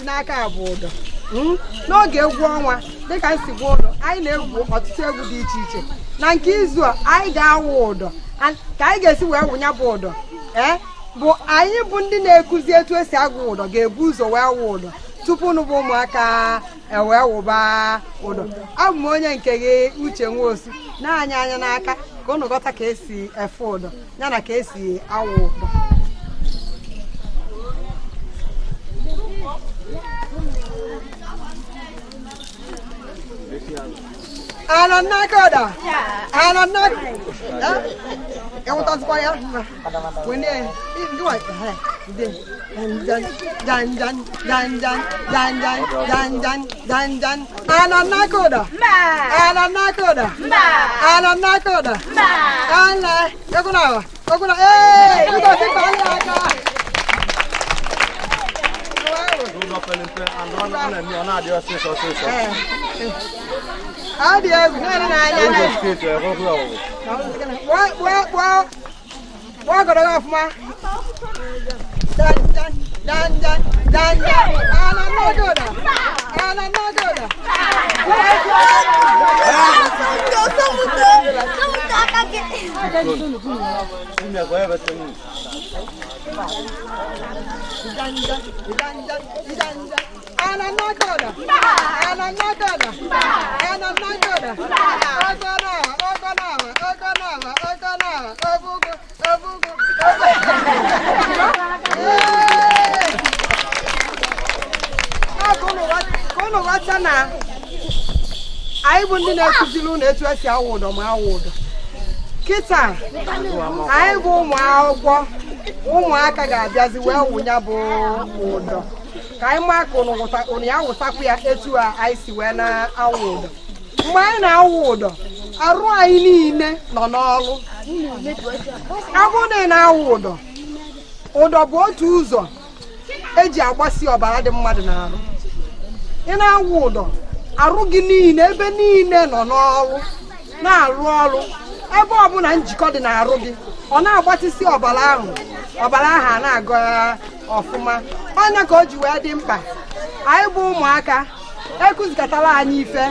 N'aka bụ ụdọ. N'oge egwu ọnwa, dịka m si gwa ụnụ, anyị na-egwu ọtụtụ egwu dị iche iche. Na nke izu a, anyị ga-awụ ụdọ. Ka anyị ga-esi wee wụnya bụ ụdọ, ee, bụ anyị bụ ndị na-ekuzi etu esi agụ ụdọ ga-ebu ụzọ wee wụ ụdọ tupu unu bụ ụmụaka ewee wụba ụdọ. Abụ m onye nke gị, Uche Nwosu. Na-anya anya n'aka ka unu ghọta ka esi efe ụdọ ya na ka esi awụ ụdọ. Anọ n'aka ụdọ, anọ n'aka ịwụtazikwa ya wene jan jan jan jan jan jan jan jan jan jan jan. Anọ n'aka ụdọ, anọ n'aka ụdọ, anọ n'aka ụdọ. Ana egwu na egwu na ee biko sịkpali aka. Ụzọ pere mpe and ọ na-eme, ọ na-adị ọsịsọ ọsịsọ. Ọ dị egwu naanị n'anya. Ụzọ steeti ọhụrụ ọwụwụ. Kpụọ ọgọdọ gị ọfụma. Dan dan dan dan dan dan. Ana n'oge ụda. Ana n'oge ụda. Dan dan dan dan dan dan. Ana n'oge ụda. Ana n'oge ụda. Ana n'oge ụda. Ọgọ n'awa, ọgọ n'awa, ọgọ n'awa, ọgọ n'awa, obugo, obugo, obugo. Ee! Ọ ka unu ghọta na anyị bụ ndị na-ekuziri unu etu esi awụ ụdọ ma awụ ụdọ. Kịta anyị bụ ụmụ akwụkwọ, ụmụaka ga-abịazi wee wụnya bụ ụdọ ka anyị maa ka unu ya wụtakwu ya etu a anyị si wee na-awụ ụdọ. Mgbe anyị na-awụ ụdọ, arụ anyị niile nọ n'ọrụ. Ọ bụrụ na ị na-awụ ụdọ, ụdọ bụ otu ụzọ eji agbasi ọbara dị mmadụ n'arụ. Ị na-awụ ụdọ, arụ gị niile, ebe niile nọ n'ọrụ na-arụ ọrụ. Ebe ọbụla njikọ dị n'arụ gị, ọ na-agbatịsị ọbara ahụ, ọbara ahụ a na-agụ ọfụma. Ọnya ka o ji wee dị mkpa anyị bụ ụmụaka ekuzikatara anyị ife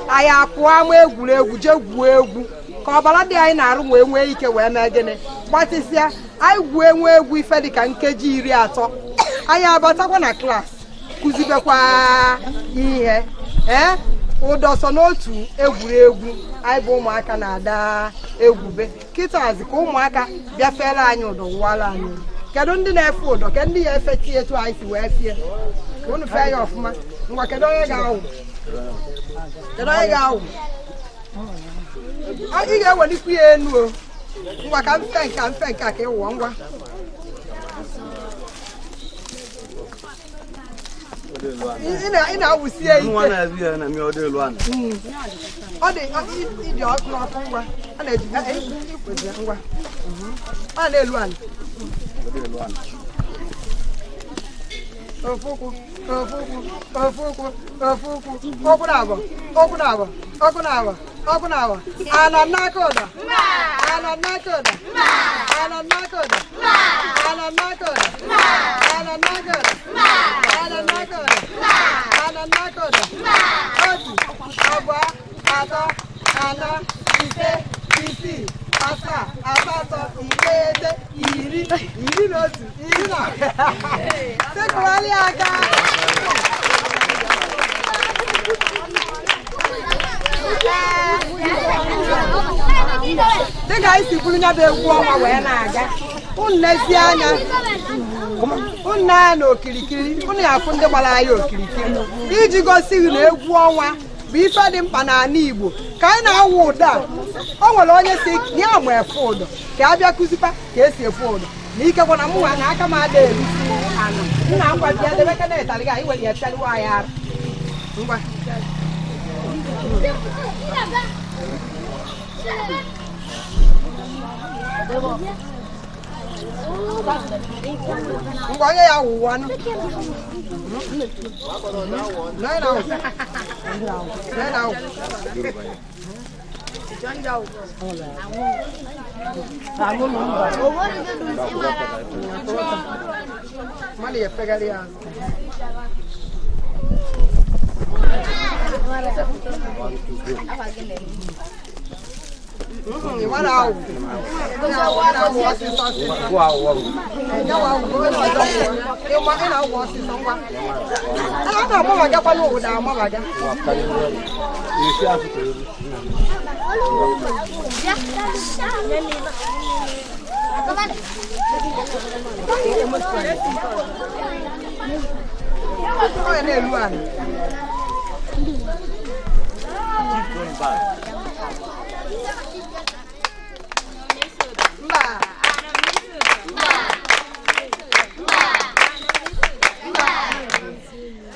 anyị apụọ ama egwuregwu, jee gwuo egwu ka ọbara dị anyị na-arụ wee nwee ike wee mee gịnị, gbatịsịa. Anyị gwuo enwe egwu ife dịka nkeji 30, anyị abatakwa na klaasị kụzibekwa ihe. Ee, ụdọ so n'otu egwuregwu anyị bụ ụmụaka na-ada egwube. Kịtazi ka ụmụaka bịa fere anyị ụdọ, wụwara anyị ụdọ. Kedu ndị na-efe ụdọ? Kedu ndị ya efe tie etu anyị si wee fie ka unu fee ya ọfụma? Ngwa, kedu onye ga-awụ? Kedu onye ga-awụ? Ị ga-ewelikwu ya enu o. Ngwa, ka mfe nke mfe nke a ka ị wụọ. Ngwa, ị na-awụsi ya ike. Ọ dị ịdị ọkụ n'ọkụ. Ngwa, a na-eji ngwa, ọ na-elu ala. Ofu ụkwụ, ofu ụkwụ, ofu ụkwụ, ofu ụkwụ, ụkwụ na-abọ, ụkwụ na-abọ, ụkwụ na-abọ, ụkwụ na-abọ. Anọ n'aka ụdọ, anọ n'aka ụdọ, anọ n'aka ụdọ, anọ n'aka ụdọ, anọ n'aka ụdọ, anọ n'aka ụdọ, anọ n'aka ụdọ. 1, 2, 3, 4, 5, 6, 7, 8, 9, 10, 11, 12. Sekụwali aka. Dịka anyị si buru ya bụ egwu ọnwa wee na-aga, unu nezie anya, unu na-anya n'okirikiri, unu ya afụ ndị gbara anyị okirikiri iji gosi gị na egwu ọnwa bụ ife dị mkpa n'ala Igbo. Ka anyị na-awụ ụdọ a, o nwere onye si ya ma efe ụdọ ka a bịa kụzikwa ka esi efe ụdọ na ikekwa na mụnwa na aka m ada erusi ana nna. Ngwa, bịa debe ka na-etalị gị anyị were ya pịaliwa anyị arụ. Ngwa. Ngwa, onye ya wụwa nụ. Na na na na. Mmadụ ya efegharị ya azụ. Ị mara awụ. Ị na-awụ ọsịsọ ọsịsọ. Ya wa awụ, onye ọzọ awụ. Ị na-awụ ọsịsọ ngwa. A na-amabagakwa n'ụda amabaga. Ọ ya na-elu ala. Mba.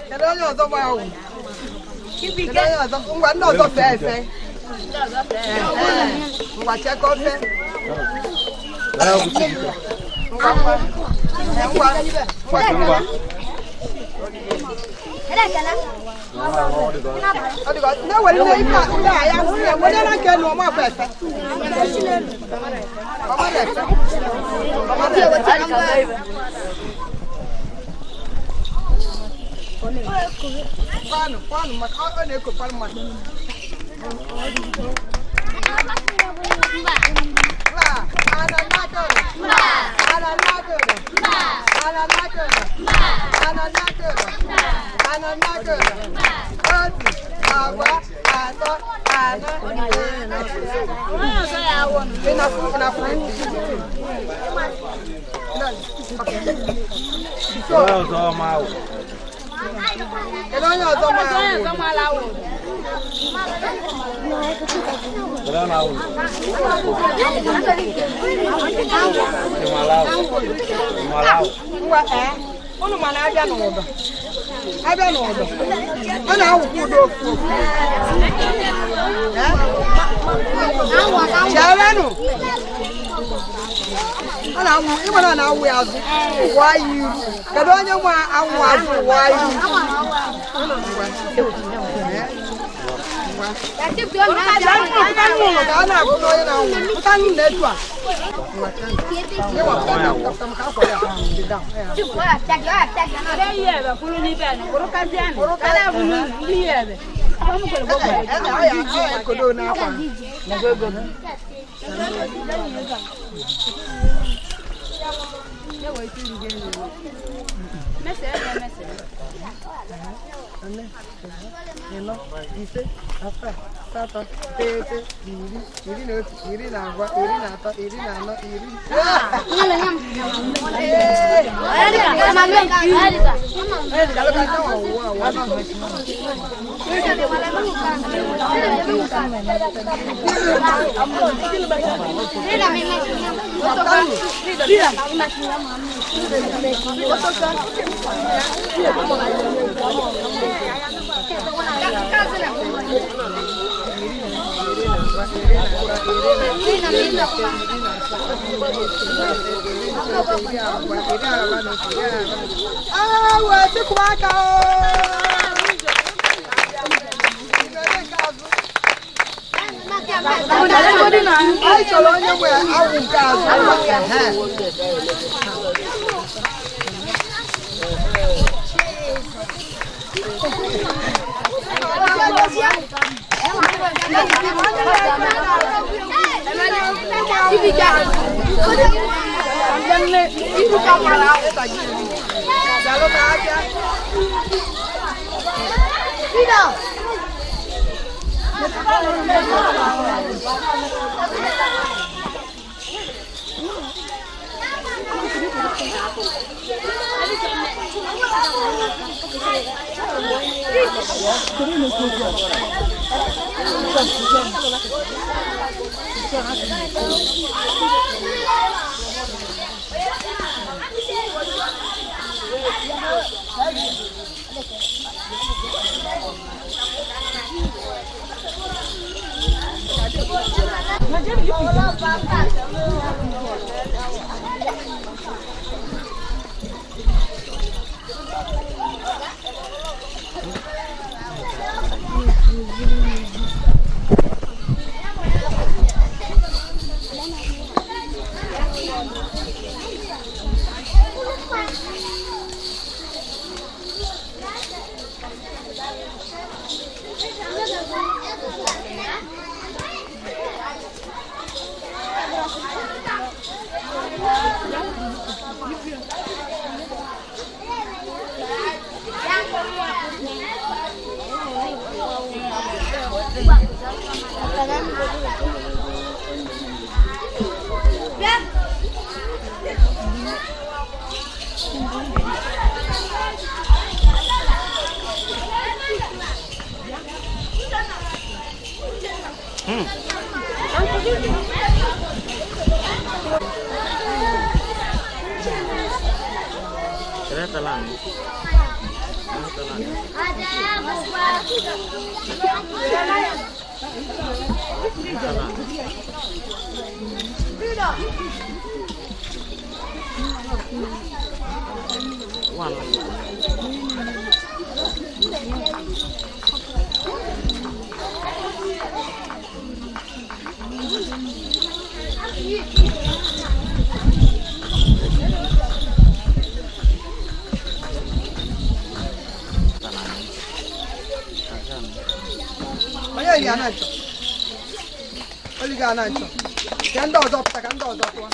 Kedu onye ọzọ gba awụ? Kedu onye ọzọ? Ngwa ndị ọzọ fee efe. Ngwa chekọ fe. Ngwa ngwa. Ngwa ngwa. Ọ dịka na-ewere nne ife a ndị a ya were na nke nu ọma efe. Ọma efe. Ọma efe. Kwanụ kwanụ maka ọ na-ekokwa mmadụ. Mba. Ana n'aka ụlọ. Mba. Ana n'aka ụlọ. Mba. Ana n'aka ụlọ. Mba. Ana n'aka ụlọ. Mba. Ana n'aka ụlọ. Mba. Otu, abụọ, atọ, anọ, ise. Ị na-afụ ị na-afụ. So, kedu onye ọzọ ma awụ? Ngwa ee, unu ma na-abịa n'ụdọ. Abịa n'ụdọ. Ọ na-awụkwa ụdọ ofu ofu. Cherenụ. Ọ na-awụ, ịma na ọ na-awụ ya azụ, wụọ ya iru. Kedu onye nwe awụ azụ wụọ ya iru? Ngwa. Ngwa. Pụta nnụnụ ka a na-akụ n'onye na-anwụ. Pụta nnụnụ etu a. Ngwa, chenụ. Ịwa pụta ka pụta maka akwa ya. Dị down. Ọ ya ekodo n'akwa. Ịnọ, ise, asaa, asatọ, iteghete, iri, iri na otu, iri na abụọ, iri na atọ, iri na anọ, iri ise. Awa, chukwu aka o! Anyị chọrọ onye nwe awụ nke azụ. Onye yi ana nchọ oligo ana nchọ ka ndị ọzọ pụta ka ndị ọzọ tụọ.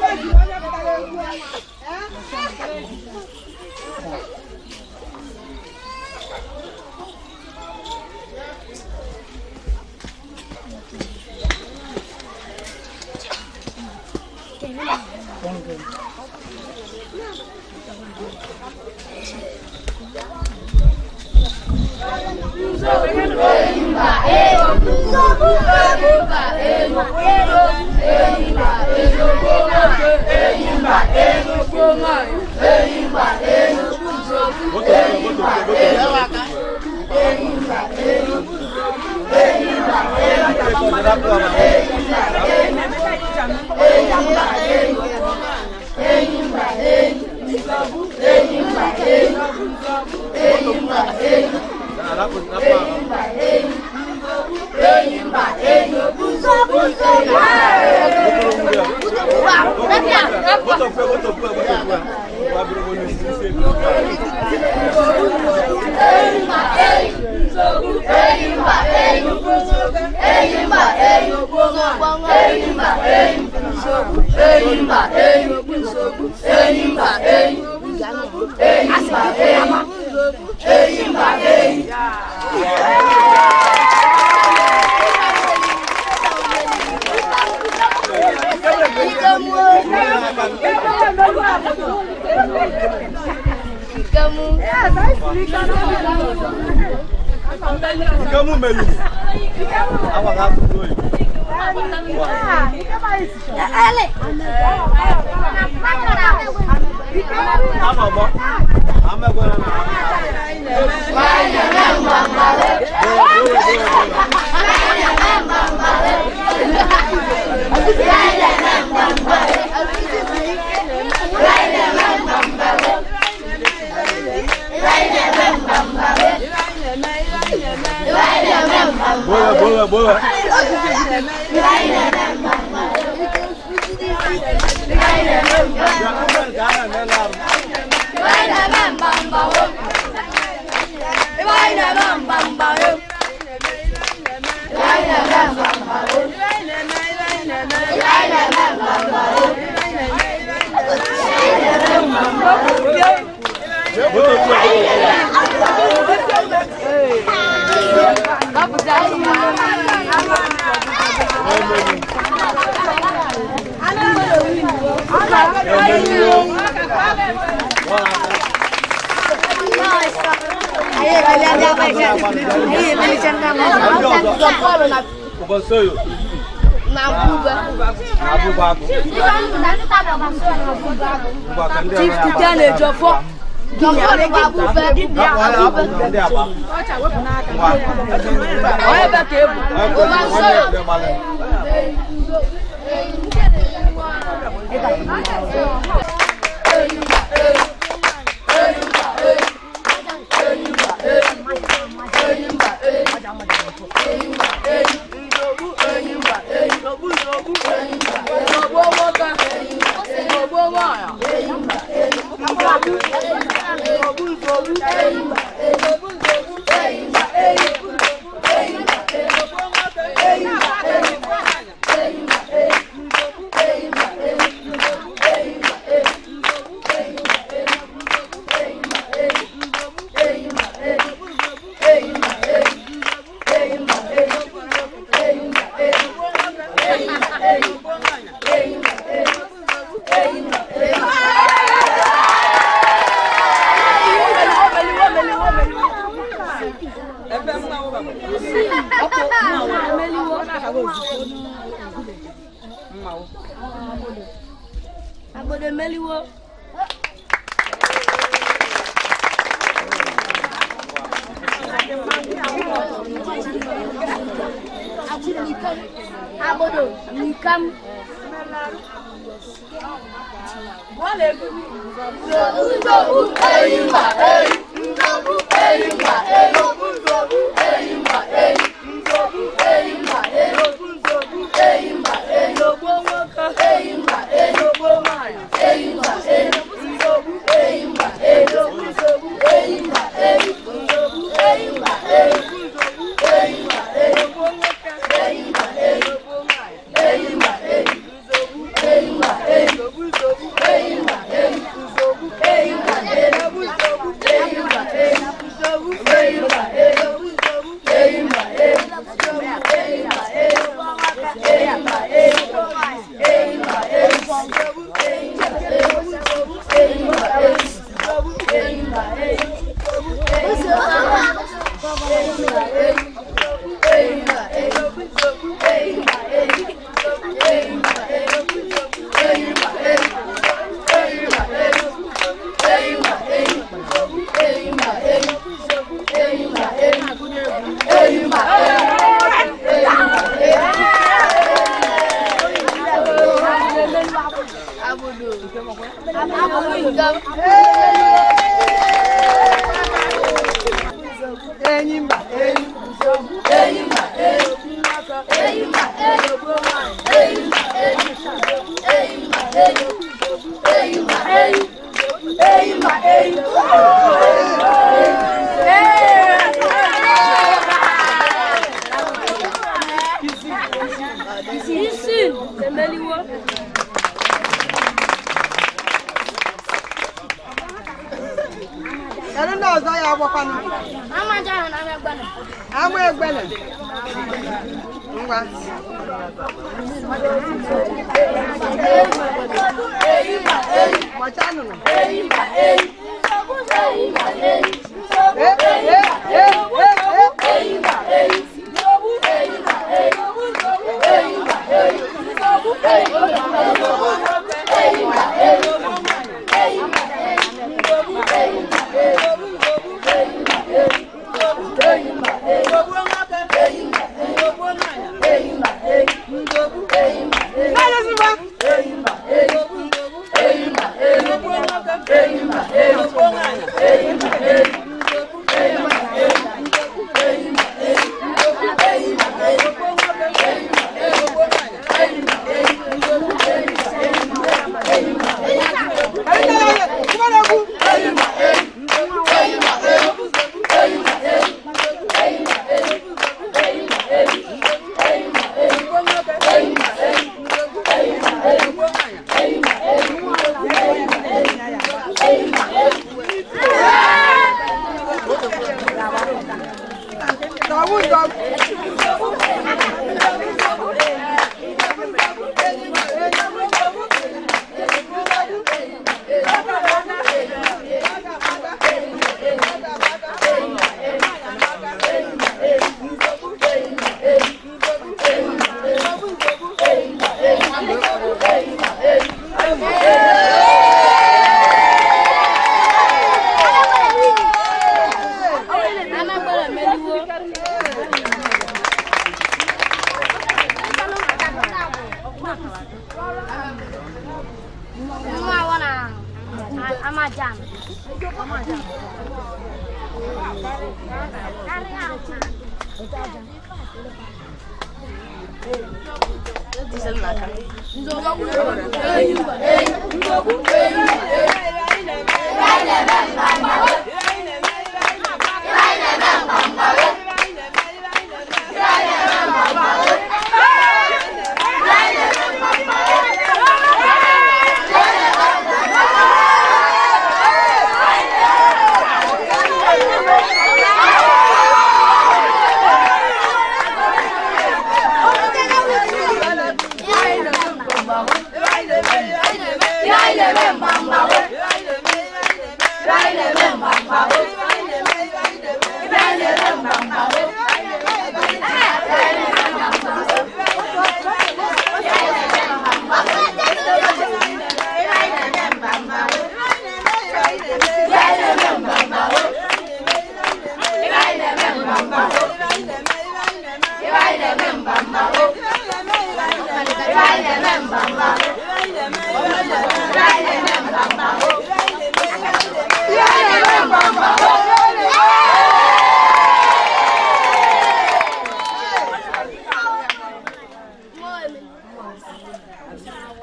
Onye ji onye pụtara egwu a? Eh? Nke mụ meliri. Awa ga-asụ oyibo. Ama ọgbọ. Ama ekwere na. Boa, boa, boa. Ụbọchị na abụba agụ. Ngwa ka ndị Chief Tite na-ejofọ. Ndị agba. Ngwa. Onye ebe ka ebu. Obodo emeliwo. Obodo nikam. Enyi mba enyi enyi mba enyi mba enyi mba enyi Isi emeliwo. Kedu ndị ọzọ ya agbakwanụ? Ama egbene. Ngwa. Gbacha nụnụ. Eh, eh, eh, eh, eh. Tụbara egwu. Nzọgbu nzọgbu. Amagbara emeliwo. Nwa awọ na amajam.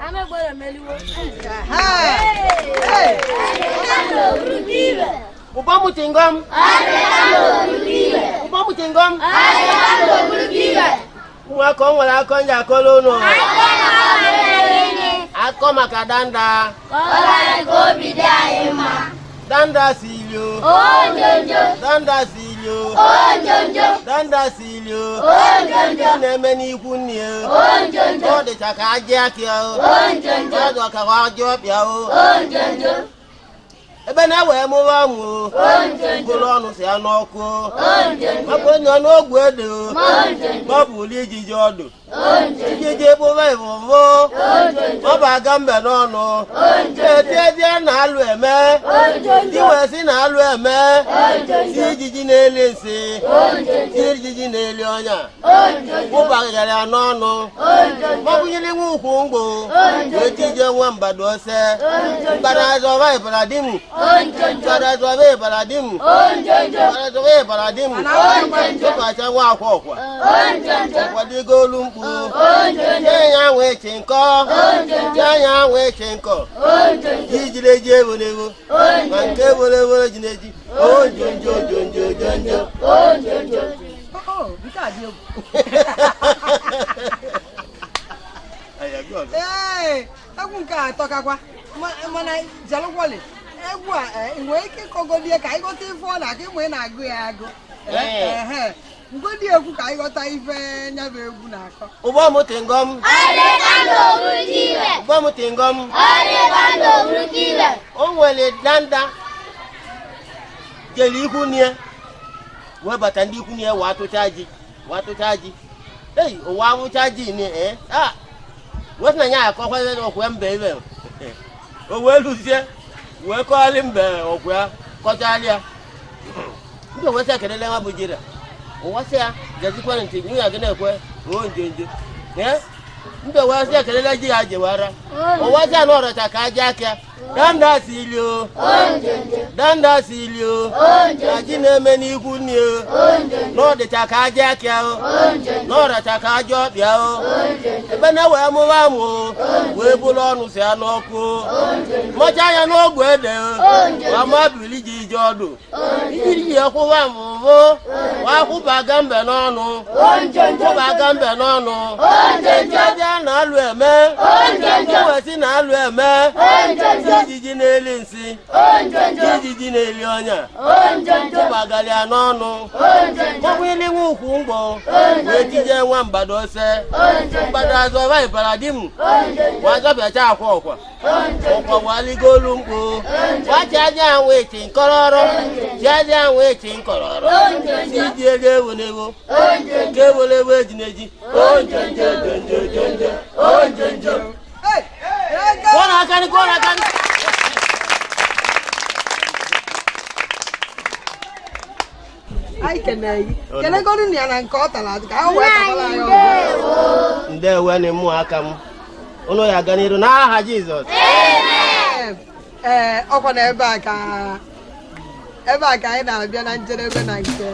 Amagbara emeliwo. Hey! Ụbọmụ tingom. Ụbọmụ tingom. Ụmụaka o nwere akọ nji akọrọ unu. Akọ maka danda. Danda si ilio. Danda si ilio. Danda si ilio. Ndị na-eme n'ikwu nne ya. Ọ dịcha ka ajị akị ya. Ọ dị ka ajị ọbịa o. Ebe na-ewe mụrụ ọnwụ o. Mkpụrụ ọnụ si ya n'ọkụ o. Maka onye ọnụ ogwu ede o. Ma ọ bụ uli ijiji ọdụ. Ijiji ekpụrụ ịvụvụ. Ọ bụ aga mbe n'ọnụ. Etezie na alụ eme. Iwe si na alụ eme. Si ijiji na-eli nsị. Si ijiji na-eli ọnya. Wụbagara ya n'ọnụ. Makwụnyere nwa ukwu mgbo. Wee tije nwa mbado ose. Mgbada azọba ịbara di m. Mgbada azọba ịbara di m. Mgbada azọba ịbara di m. Tụkwasị nwa akwa ọkwa. Ọkwadigo olu mkpu. Nye ya nwe echi nkọ. Nye ya nwe echi nkọ. Ji jiri eji ewelewo. Ma nke ewelewere ji na-eji. Ojonjo jonjo jonjo. Oh, nke a dị egwu. Ee, egwu nke a atọkakwa. Mana jalụkwali egwu a ị nwere ike ịkọgodi ya ka anyị ghọta ife ọ na-akọ ịmụ ị na-agụ ya agụ. Ehe. Ngodi egwu ka anyị ghọta ife nya bụ egwu na-akọ. Ụbọmụ tingom. Ụbọmụ tingom. O nwere danda jere ikwu nne wee bata ndị ikwu nne wee atụcha ji wee atụcha ji ei ụwa awụcha ji ne ee a wee sị na ya akọkwa ebe ọkwa mbe ebe o wee lụzie wee kọgharị mbe ọkwa ya kọcharịa ndị owesị ekelele nwa bụ jira ụwa sị ya jezikwere ntị nwunye gị na-ekwe o njonjo ee Mbe wee sị ekelela ji ya jewara. Ụwa sị anụ ọracha ka aja aka. Danda si ili o. Danda si ili o. Na ji na-eme n'ikwu nne o. Na ọdịcha ka aja aka o. Na ọracha ka aja ọkpịa o. Ebe na wee mụwa amụ o. Wee bụrụ ọnụ si anụ ọkụ o. Mọcha ya n'ogwe ede o. Wa ma bili ji ije ọdụ. Ijiri ji kwụwa mvụvụ. Wa kwụbaga mbe n'ọnụ. Kwụbaga mbe n'ọnụ. Ndị a na-alụ eme. Wesị na-alụ eme. Ijiji na-eli nsị. Ijiji na-eli ọnya. Tụbagali ya n'ọnụ. Mọbụ ili nwa ukwu mgbọ. Wee tije nwa mgbada ose. Mgbada azọba ịbara di m. Wa zọbịacha akwa ọkwa. Ọkwa waligolu mkpo. Wachi aja anwụ echi nkọrọrọ. Chi aja anwụ echi nkọrọrọ. Si ji elu ewu n'ewu. Nke ewere ewu eji n'eji. Onjenje. Onjenje. Hey, ego! Kụọ n'aka nị, kụọ n'aka nị. Anyị kenere gị. Kelegoro ya na nke ọ tara atụ ka ha wee tabara anyị ọzọ. Ndewo ni mụ aka m. Ụnụ ya aga n'iru n'aha Jizọs. Ee, ọkwa na ebe a ka anyị na-abịa na njedebe na nke